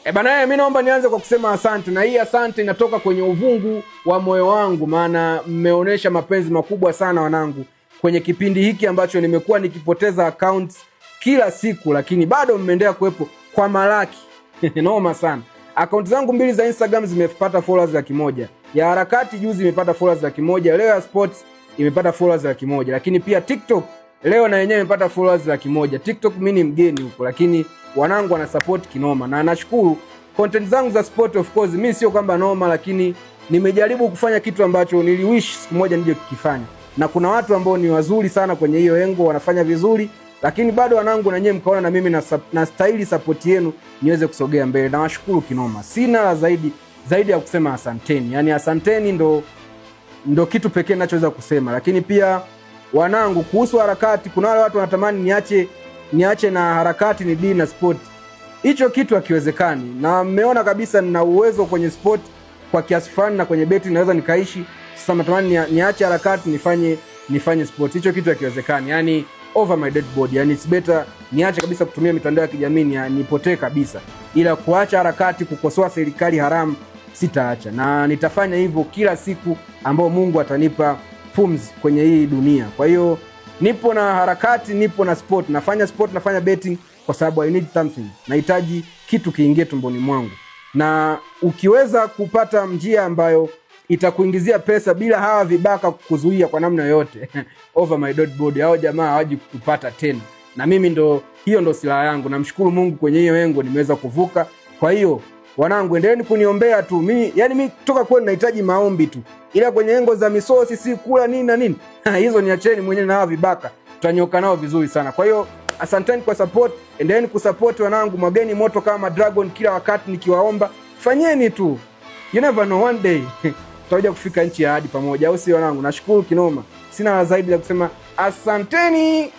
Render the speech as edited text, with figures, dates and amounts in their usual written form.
E bana, mimi naomba nianze kwa kusema asante, na hii asante inatoka kwenye uvungu wa moyo wangu, maana mmeonyesha mapenzi makubwa sana wanangu kwenye kipindi hiki ambacho nimekuwa nikipoteza accounts kila siku, lakini bado mmeendelea kuwepo kwa malaki noma sana. Akaunti zangu mbili za Instagram zimepata followers 100,000. Ya harakati juzi imepata followers 100,000, leo ya sports imepata followers 100,000, lakini pia TikTok leo na yenyewe imepata followers 100,000. TikTok mimi ni mgeni huko, lakini wanangu wana support kinoma, na nashukuru content zangu za sport. Of course mimi sio kwamba noma, lakini nimejaribu kufanya kitu ambacho niliwish siku moja nije kukifanya, na kuna watu ambao ni wazuri sana kwenye hiyo engo wanafanya vizuri, lakini bado wanangu, na nyewe mkaona na mimi nastahili support yenu niweze kusogea mbele. Nawashukuru kinoma, sina la zaidi zaidi ya kusema asanteni. Yani asanteni ndo kitu pekee ninachoweza kusema, lakini pia wanangu, kuhusu harakati, kuna wale watu wanatamani niache na harakati ni deal na sport. Hicho kitu hakiwezekani, na mmeona kabisa nina uwezo kwenye sport kwa kiasi fulani, na kwenye beti naweza nikaishi. Sasa natamani niache harakati nifanye sport, hicho kitu hakiwezekani, yani over my dead body. Yani it's better niache kabisa kutumia mitandao ya kijamii nipotee kabisa, ila kuacha harakati, kukosoa serikali haramu sitaacha, na nitafanya hivyo kila siku ambao Mungu atanipa pumzi kwenye hii dunia. Kwa hiyo nipo na harakati, nipo na sport, nafanya sport, nafanya betting kwa sababu I need something, nahitaji kitu kiingie tumboni mwangu, na ukiweza kupata njia ambayo itakuingizia pesa bila hawa vibaka kukuzuia kwa namna yoyote over my dead body, hao jamaa hawaji kukupata tena, na mimi ndo hiyo ndo silaha yangu. Namshukuru Mungu kwenye hiyo engo nimeweza kuvuka. Kwa hiyo wanangu, endeleeni kuniombea tu mimi, yani mimi toka kwenu nahitaji maombi tu, ila kwenye engo za misosi si kula nini na nini hizo niacheni mwenyewe na hawa vibaka, tutanyoka nao vizuri sana. Kwa hiyo asanteni kwa support, endeleeni kusupport wanangu, mwageni moto kama dragon kila wakati nikiwaomba, fanyeni tu, you never know, one day tutakuja kufika nchi ya ahadi pamoja, au sio wanangu? Nashukuru kinoma, sina la zaidi ya kusema asanteni.